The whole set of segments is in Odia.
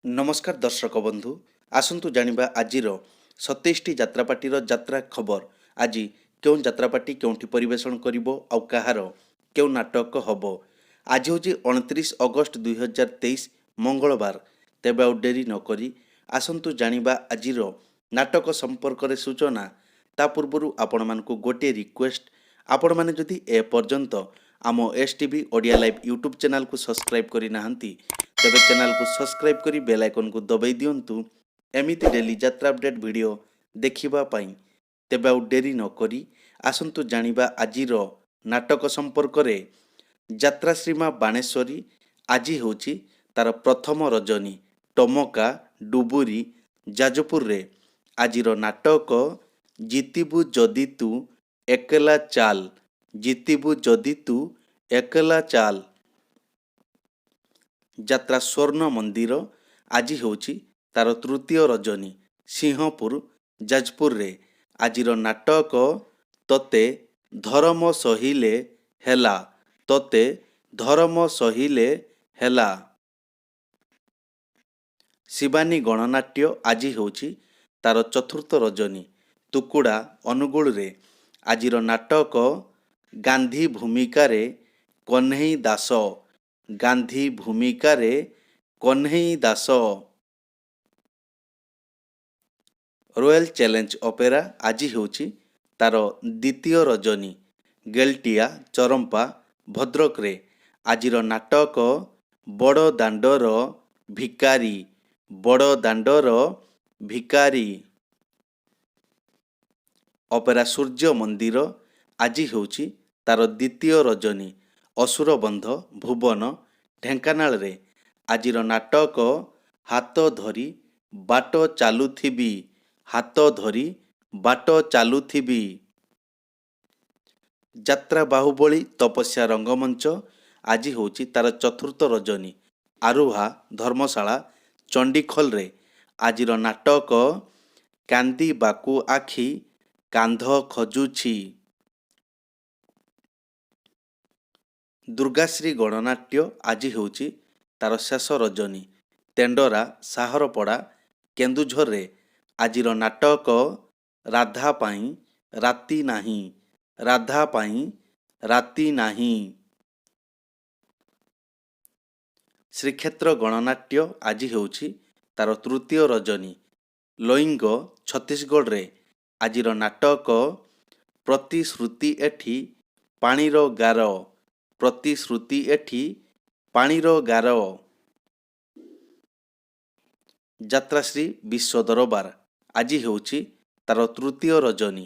ନମସ୍କାର ଦର୍ଶକ ବନ୍ଧୁ, ଆସନ୍ତୁ ଜାଣିବା ଆଜିର 27ଟି ଯାତ୍ରାପାର୍ଟିର ଯାତ୍ରା ଖବର। ଆଜି କେଉଁ ଯାତ୍ରାପାର୍ଟି କେଉଁଠି ପରିବେଷଣ କରିବ ଆଉ କାହାର କେଉଁ ନାଟକ ହେବ। ଆଜି ହେଉଛି 29 ଅଗଷ୍ଟ 2023, ମଙ୍ଗଳବାର। ତେବେ ଆଉ ଡେରି ନକରି ଆସନ୍ତୁ ଜାଣିବା ଆଜିର ନାଟକ ସମ୍ପର୍କରେ ସୂଚନା। ତା ପୂର୍ବରୁ ଆପଣମାନଙ୍କୁ ଗୋଟିଏ ରିକ୍ୱେଷ୍ଟ, ଆପଣମାନେ ଯଦି ଏପର୍ଯ୍ୟନ୍ତ ଆମ S TV Odia live YouTube ଚ୍ୟାନେଲକୁ ସବସ୍କ୍ରାଇବ୍ କରିନାହାନ୍ତି, ତେବେ ଚ୍ୟାନେଲକୁ ସବସ୍କ୍ରାଇବ୍ କରି ବେଲ୍ ଆଇକନ୍କୁ ଦବାଇ ଦିଅନ୍ତୁ ଏମିତି ଡେଲି ଯାତ୍ରା ଅପଡ଼େଟ୍ ଭିଡ଼ିଓ ଦେଖିବା ପାଇଁ। ତେବେ ଆଉ ଡେରି ନକରି ଆସନ୍ତୁ ଜାଣିବା ଆଜିର ନାଟକ ସମ୍ପର୍କରେ। ଯାତ୍ରା ଶ୍ରୀମା ବାଣେଶ୍ୱରୀ, ଆଜି ହେଉଛି ତାର ପ୍ରଥମ ରଜନୀ, ଟମକା ଡୁବୁରି ଯାଜପୁରରେ। ଆଜିର ନାଟକ ଜିତିବୁ ଯଦି ତୁ ଏକଲା ଚାଲ, ଜିତିବୁ ଯଦି ତୁ ଏକଲା ଚାଲ। ଯାତ୍ରା ସ୍ୱର୍ଣ୍ଣ ମନ୍ଦିର, ଆଜି ହେଉଛି ତାର ତୃତୀୟ ରଜନୀ, ସିଂହପୁର ଯାଜପୁରରେ। ଆଜିର ନାଟକ ତତେ ଧରମ ସହିଲେ ହେଲା, ତତେ ଧରମ ସହିଲେ ହେଲା। ଶିବାନୀ ଗଣନାଟ୍ୟ, ଆଜି ହେଉଛି ତାର ଚତୁର୍ଥ ରଜନୀ, ତୁକୁଡ଼ା ଅନୁଗୁଳରେ। ଆଜିର ନାଟକ ଗାନ୍ଧୀ ଭୂମିକାରେ କହ୍ନେଇ ଦାସ, ଗାନ୍ଧୀ ଭୂମିକାରେ Kahnei Das. Royal challenge opera, ଆଜି ହେଉଛି ତାର ଦ୍ୱିତୀୟ ରଜନୀ, ଗେଲଟିଆ ଚରମ୍ପା ଭଦ୍ରକରେ। ଆଜିର ନାଟକ ବଡ଼ ଦାଣ୍ଡର ଭିକାରୀ, ବଡ଼ ଦାଣ୍ଡର ଭିକାରୀ। ଅପେରା ସୂର୍ଯ୍ୟ ମନ୍ଦିର, ଆଜି ହେଉଛି ତାର ଦ୍ୱିତୀୟ ରଜନୀ, ଅସୁରବନ୍ଧ ଭୁବନ ଢେଙ୍କାନାଳରେ। ଆଜିର ନାଟକ ହାତ ଧରି ବାଟ ଚାଲୁଥିବି, ହାତ ଧରି ବାଟ ଚାଲୁଥିବି। ଯାତ୍ରା ବାହୁବଳୀ ତପସ୍ୟା ରଙ୍ଗମଞ୍ଚ, ଆଜି ହେଉଛି ତାର ଚତୁର୍ଥ ରଜନୀ, ଆରୁହା ଧର୍ମଶାଳା ଚଣ୍ଡିଖୋଲରେ। ଆଜିର ନାଟକ କାନ୍ଦିବାକୁ ଆଖି କାନ୍ଧ ଖୋଜୁଛି। ଦୁର୍ଗାଶ୍ରୀ ଗଣନାଟ୍ୟ, ଆଜି ହେଉଛି ତାର ଶେଷ ରଜନୀ, ତେଣ୍ଡରା ସାହରପଡ଼ା କେନ୍ଦୁଝରରେ। ଆଜିର ନାଟକ ରାଧା ପାଇଁ ରାତି ନାହିଁ, ରାଧା ପାଇଁ ରାତି ନାହିଁ। ଶ୍ରୀକ୍ଷେତ୍ର ଗଣନାଟ୍ୟ, ଆଜି ହେଉଛି ତାର ତୃତୀୟ ରଜନୀ, ଲଇଙ୍ଗ ଛତିଶଗଡ଼ରେ। ଆଜିର ନାଟକ ପ୍ରତିଶ୍ରୁତି ଏଠି ପାଣିର ଗାର, ପ୍ରତିଶ୍ରୁତି ଏଠି ପାଣିର ଗାର। ଯାତ୍ରାଶ୍ରୀ ବିଶ୍ୱ ଦରବାର, ଆଜି ହେଉଛି ତାର ତୃତୀୟ ରଜନୀ,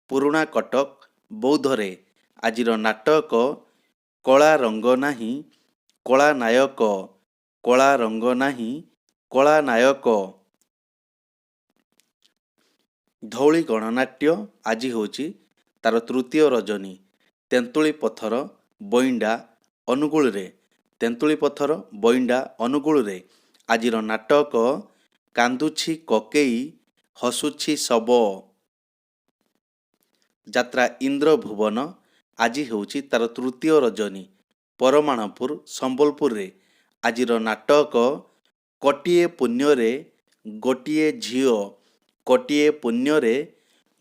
ପୁରୁଣା କଟକ ବୌଦ୍ଧରେ। ଆଜିର ନାଟକ କଳା ରଙ୍ଗ ନାହିଁ କଳା ନାୟକ, କଳା ରଙ୍ଗ ନାହିଁ କଳା ନାୟକ। ଧଉଳି ଗଣନାଟ୍ୟ, ଆଜି ହେଉଛି ତାର ତୃତୀୟ ରଜନୀ, ତେନ୍ତୁଳି ପଥର ବଇଣ୍ଡା ଅନୁଗୁଳରେ, ତେନ୍ତୁଳି ପଥର ବଇଣ୍ଡା ଅନୁଗୁଳରେ। ଆଜିର ନାଟକ କାନ୍ଦୁଛି କକେଇ ହସୁଛି ଶବ। ଯାତ୍ରା ଇନ୍ଦ୍ରଭୁବନ, ଆଜି ହେଉଛି ତାର ତୃତୀୟ ରଜନୀ, ପରମାଣପୁର ସମ୍ବଲପୁରରେ। ଆଜିର ନାଟକ କୋଟିଏ ପୁଣ୍ୟରେ ଗୋଟିଏ ଝିଅ, କୋଟିଏ ପୁଣ୍ୟରେ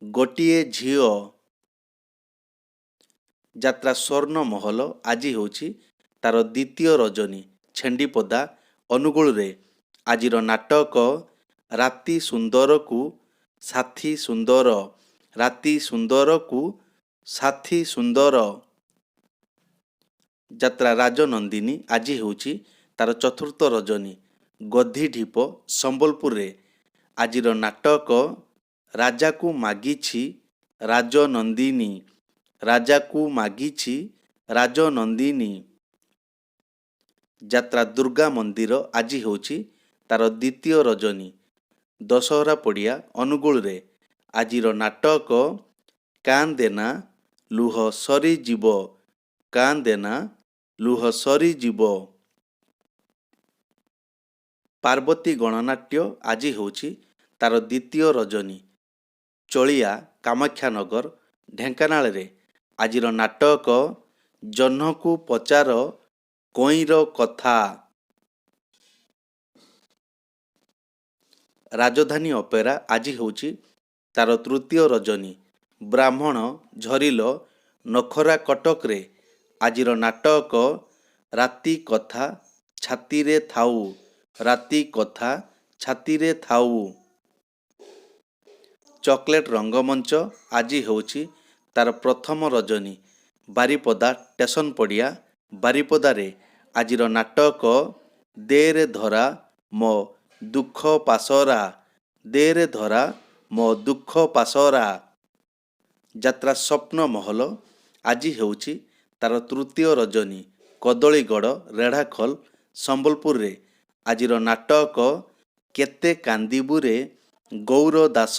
ଗୋଟିଏ ଝିଅ। ଯାତ୍ରା ସ୍ୱର୍ଣ୍ଣ ମହଲ, ଆଜି ହେଉଛି ତାର ଦ୍ୱିତୀୟ ରଜନୀ, ଛେଣ୍ଡିପଦା ଅନୁଗୁଳରେ। ଆଜିର ନାଟକ ରାତି ସୁନ୍ଦରକୁ ସାଥୀ ସୁନ୍ଦର, ରାତି ସୁନ୍ଦରକୁ ସାଥୀ ସୁନ୍ଦର। ଯାତ୍ରା ରାଜନନ୍ଦିନୀ, ଆଜି ହେଉଛି ତାର ଚତୁର୍ଥ ରଜନୀ, ଗଧିଢିପ ସମ୍ବଲପୁରରେ। ଆଜିର ନାଟକ ରାଜାକୁ ମାଗିଛି ରାଜନନ୍ଦିନୀ, ରାଜାକୁ ମାଗିଛି ରାଜନନ୍ଦିନୀ। ଯାତ୍ରା ଦୁର୍ଗା ମନ୍ଦିର, ଆଜି ହେଉଛି ତାର ଦ୍ୱିତୀୟ ରଜନୀ, ଦଶହରା ପଡ଼ିଆ ଅନୁଗୁଳରେ। ଆଜିର ନାଟକ କାନ୍ଦେନା ଲୁହ ସରିଯିବ, କାନ୍ଦେନା ଲୁହ ସରିଯିବ। ପାର୍ବତୀ ଗଣନାଟ୍ୟ, ଆଜି ହେଉଛି ତାର ଦ୍ୱିତୀୟ ରଜନୀ, ଚଳିଆ କାମାକ୍ଷାନଗର ଢେଙ୍କାନାଳରେ। ଆଜିର ନାଟକ ଜହ୍ନକୁ ପଚାର କଇଁର କଥା। ରାଜଧାନୀ ଅପେରା ଆଜି ହେଉଛି ତାର ତୃତୀୟ ରଜନୀ। ବ୍ରାହ୍ମଣ ଝରିଲ ନଖରା କଟକରେ ଆଜିର ନାଟକ ରାତି କଥା ଛାତିରେ ଥାଉ, ରାତି କଥା ଛାତିରେ ଥାଉ। ଚକୋଲେଟ୍ ରଙ୍ଗମଞ୍ଚ ଆଜି ହେଉଛି ତାର ପ୍ରଥମ ରଜନୀ। ବାରିପଦା ଷ୍ଟେସନ ପଡ଼ିଆ ବାରିପଦାରେ ଆଜିର ନାଟକ ଦେରେ ଧରା ମୋ ଦୁଃଖ ପାସୋରା, ଦେରେ ଧରା ମୋ ଦୁଃଖ ପାସୋରା। ଯାତ୍ରା ସ୍ୱପ୍ନ ମହଲ ଆଜି ହେଉଛି ତାର ତୃତୀୟ ରଜନୀ। କଦଳୀଗଡ଼ ରେଢ଼ାଖୋଲ ସମ୍ବଲପୁରରେ ଆଜିର ନାଟକ କେତେ କାନ୍ଦିବୁରେ ଗୌର ଦାସ,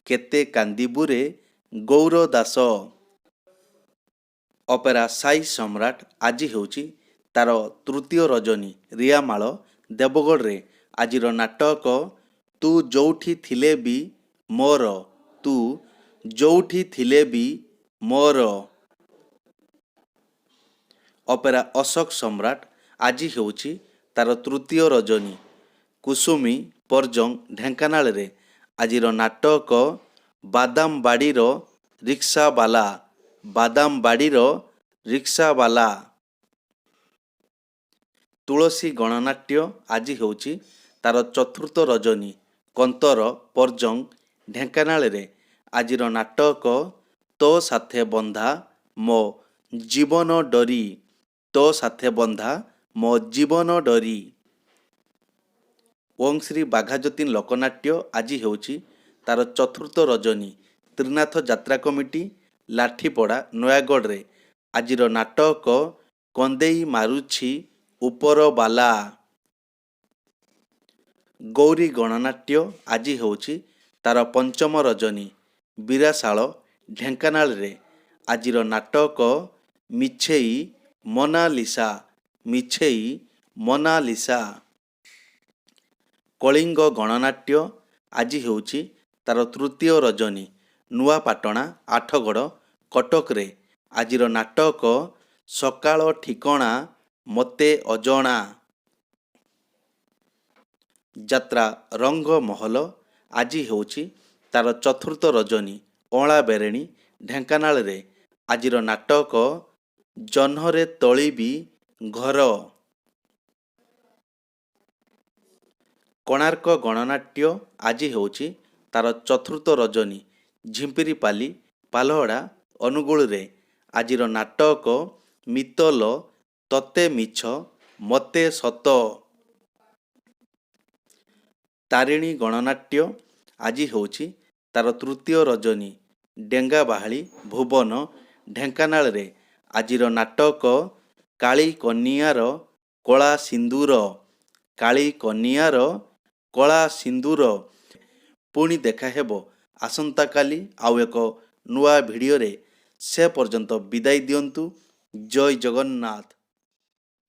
କେତେ କାନ୍ଦିବୁରେ ଗୌର ଦାସ। ଅପେରା ସାଇ ସମ୍ରାଟ ଆଜି ହେଉଛି ତାର ତୃତୀୟ ରଜନୀ। ରିଆମାଳ ଦେବଗଡ଼ରେ ଆଜିର ନାଟକ ତୁ ଯୋଉଠି ଥିଲେ ବି ମୋର, ତୁ ଯୋଉଠି ଥିଲେ ବି ମୋର। ଅପେରା ଅଶୋକ ସମ୍ରାଟ ଆଜି ହେଉଛି ତାର ତୃତୀୟ ରଜନୀ। କୁସୁମୀ ପରଜଙ୍ଗ ଢେଙ୍କାନାଳରେ ଆଜିର ନାଟକ ବାଦାମବାଡ଼ିର ରିକ୍ସାବାଲା, ବାଦାମବାଡ଼ିର ରିକ୍ସାବାଲା। ତୁଳସୀ ଗଣନାଟ୍ୟ ଆଜି ହେଉଛି ତାର ଚତୁର୍ଥ ରଜନୀ। କନ୍ତର ପରଜଙ୍ଗ ଢେଙ୍କାନାଳରେ ଆଜିର ନାଟକ ତୋ ସାଥେ ବନ୍ଧା ମୋ ଜୀବନ ଡୋରି, ତୋ ସାଥେ ବନ୍ଧା ମୋ ଜୀବନ ଡୋରି। ଓଁ ଶ୍ରୀ ବାଘାଯତୀନ ଲୋକନାଟ୍ୟ ଆଜି ହେଉଛି ତାର ଚତୁର୍ଥ ରଜନୀ। ତ୍ରିନାଥ ଯାତ୍ରା କମିଟି ଲାଠିପଡ଼ା ନୟାଗଡ଼ରେ ଆଜିର ନାଟକ କନ୍ଦେଇ ମାରୁଛି ଉପରବାଲା। ଗୌରୀ ଗଣନାଟ୍ୟ ଆଜି ହେଉଛି ତାର ପଞ୍ଚମ ରଜନୀ। ବିରାଶାଳ ଢେଙ୍କାନାଳରେ ଆଜିର ନାଟକ ମିଛେଇ ମୋନାଲିସା, ମିଛେଇ ମୋନାଲିସା। କଳିଙ୍ଗ ଗଣନାଟ୍ୟ ଆଜି ହେଉଛି ତାର ତୃତୀୟ ରଜନୀ। ନୂଆପାଟଣା ଆଠଗଡ଼ କଟକରେ ଆଜିର ନାଟକ ସକାଳ ଠିକଣା ମୋତେ ଅଜଣା। ଯାତ୍ରା ରଙ୍ଗମହଲ ଆଜି ହେଉଛି ତାର ଚତୁର୍ଥ ରଜନୀ। ଅଁଳାବେରେଣୀ ଢେଙ୍କାନାଳରେ ଆଜିର ନାଟକ ଜହ୍ନରେ ତୋଳିବି ଘର। କୋଣାର୍କ ଗଣନାଟ୍ୟ ଆଜି ହେଉଛି ତାର ଚତୁର୍ଥ ରଜନୀ। ଝିମ୍ପିରିପାଲି ପାଲହଡ଼ା ଅନୁଗୁଳରେ ଆଜିର ନାଟକ ମିତଲ ତତେ ମିଛ ମୋତେ ସତ। ତାରିଣୀ ଗଣନାଟ୍ୟ ଆଜି ହେଉଛି ତାର ତୃତୀୟ ରଜନୀ। ଡେଙ୍ଗାବାହାଳି ଭୁବନ ଢେଙ୍କାନାଳରେ ଆଜିର ନାଟକ କାଳୀ କନିଆର କଳା ସିନ୍ଦୁର, କାଳୀ କନିଆର କଳା ସିନ୍ଦୁର। ପୁଣି ଦେଖାହେବ ଆସନ୍ତାକାଲି ଆଉ ଏକ ନୂଆ ଭିଡ଼ିଓରେ। ସେ ପର୍ଯ୍ୟନ୍ତ ବିଦାୟ ଦିଅନ୍ତୁ। ଜୟ ଜଗନ୍ନାଥ।